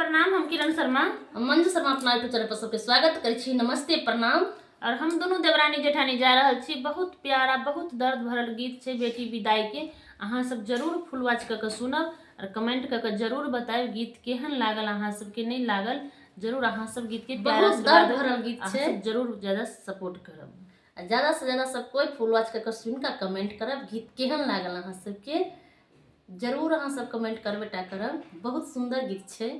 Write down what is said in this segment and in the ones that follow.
प्रणाम। हम किरण शर्मा, हम मंजू शर्मा अपना यूट्यूब चैनल पर सबके स्वागत करै छी। नमस्ते, प्रणाम। और हम दुनू देवरानी जेठानी जा रहल छी। बहुत प्यारा, बहुत दर्द भरल गीत छै बेटी विदाई के। अहाँ सब जरूर फुल वॉच कऽ के सुनब और कमेंट कऽ के जरूर बतायब गीत केहन लागल अहाँ सबके, नहि लागल। जरूर अहाँ सब गीत के प्यार बहुत आशीर्वाद दर्द भरल गीत अहाँ छै। सब जरूर ज्यादा सपोर्ट करब। आ ज्यादा से ज्यादा सब कोई फुल वॉच कऽ के सुनि कऽ कमेंट करब गीत केहन लागल अहाँ सबके। जरूर अहाँ सब कमेंट करबे टा करब। बहुत सुंदर गीत छै।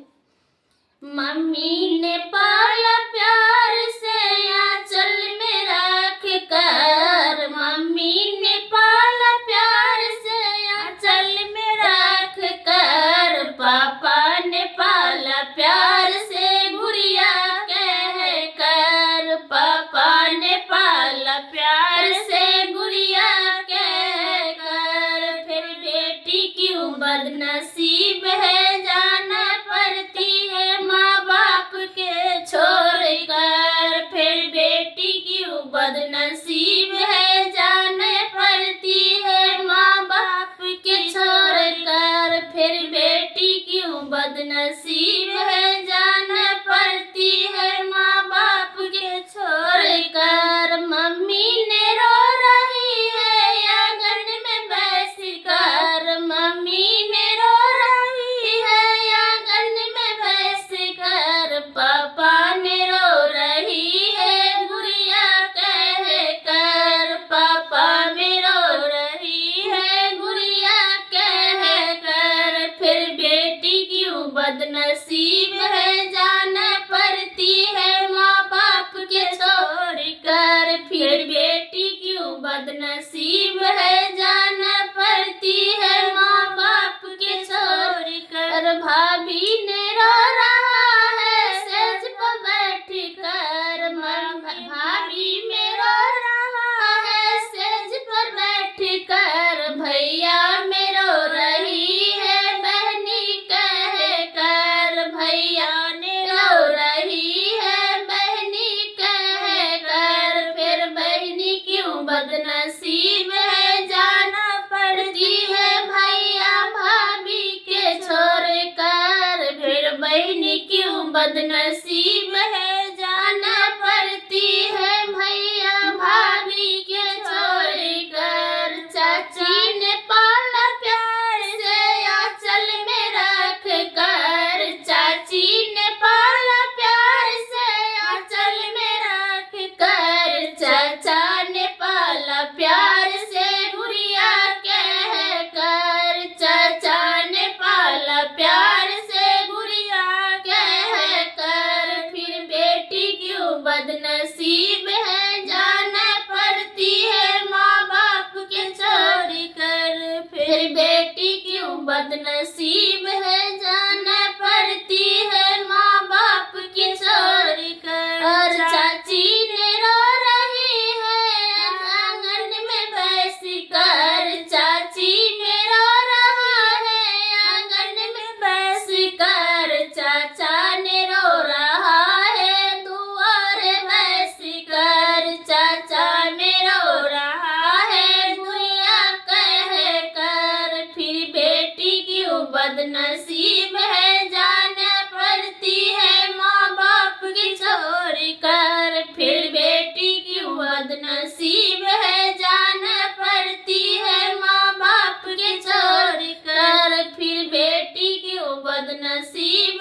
मम्मी ने पाला प्यार से आंचल में रख कर, मम्मी ने पाला प्यार से आंचल में रख कर, पापा ने पाला प्यार से गुड़िया कह कर, पापा ने पाला प्यार से गुड़िया कह कर, फिर बेटी क्यों बदनसीब है, जाना पड़ती है माँ बाप के छोड़ कर, फिर बेटी क्यों बदनसीब है, जाने पड़ती है माँ बाप के छोड़ कर, फिर बेटी क्यों बदनसीब है, जाना पड़ती है माँ बाप के छोड़ कर। मम्मी ने रो रही है आंगन में बैस कर, मम्मी ने रो रही है आंगन में बैस कर, पापा ने रो रही है गुड़िया कह कर, पापा में रो रही है गुड़िया कह कर, फिर बेटी क्यों बदनसीब है, जाना पड़ती है माँ बाप के छोड़ कर, फिर बेटी क्यों बदनसीब है, जाना पड़ती है माँ बाप के छोड़ कर। भाभी ने रो रहा है सेज पर बैठ कर, भाभी में रो रहा है सेज पर बैठ कर, भैया में रो रही है बहनी कह कर, भैया ने रो रही है बहनी कह कर, फिर बहनी क्यों बदनसीब है, जाना पड़ती है भैया भाभी के छोड़ कर, फिर बहनी क्यों बदनसीब है, जाना पड़ती है भैया भाभी के छोड़ कर। चाची ने पाला प्यार से आंचल में रख कर, चाची ने पाला प्यार से आंचल में रख कर, चाचा ने पाला प्यार से गुड़िया कह कर, चाचा ने पाला प्यार से गुड़िया कह कर, फिर बेटी क्यों बदनसीब है, जाना पड़ती है माँ बाप के छोड़ कर, फिर बेटी क्यों बदनसीब है, जाना पड़ती है माँ बाप के छोड़ कर। और चाची ने रो रही है आंगन में बैस कर, चाची ने रो रहा है आंगन में बैस कर, चाचा ने रो रहा है दुआर बैस कर, चाचा में रो रहा है गुड़िया कह कर, फिर बेटी क्यों बदनसीब है, जाना पड़ती है माँ बाप की छोड़ कर, फिर बेटी क्यों बदनसीब है, जाना पड़ती है माँ बाप के छोड़ कर, फिर बेटी क्यों बदनसीब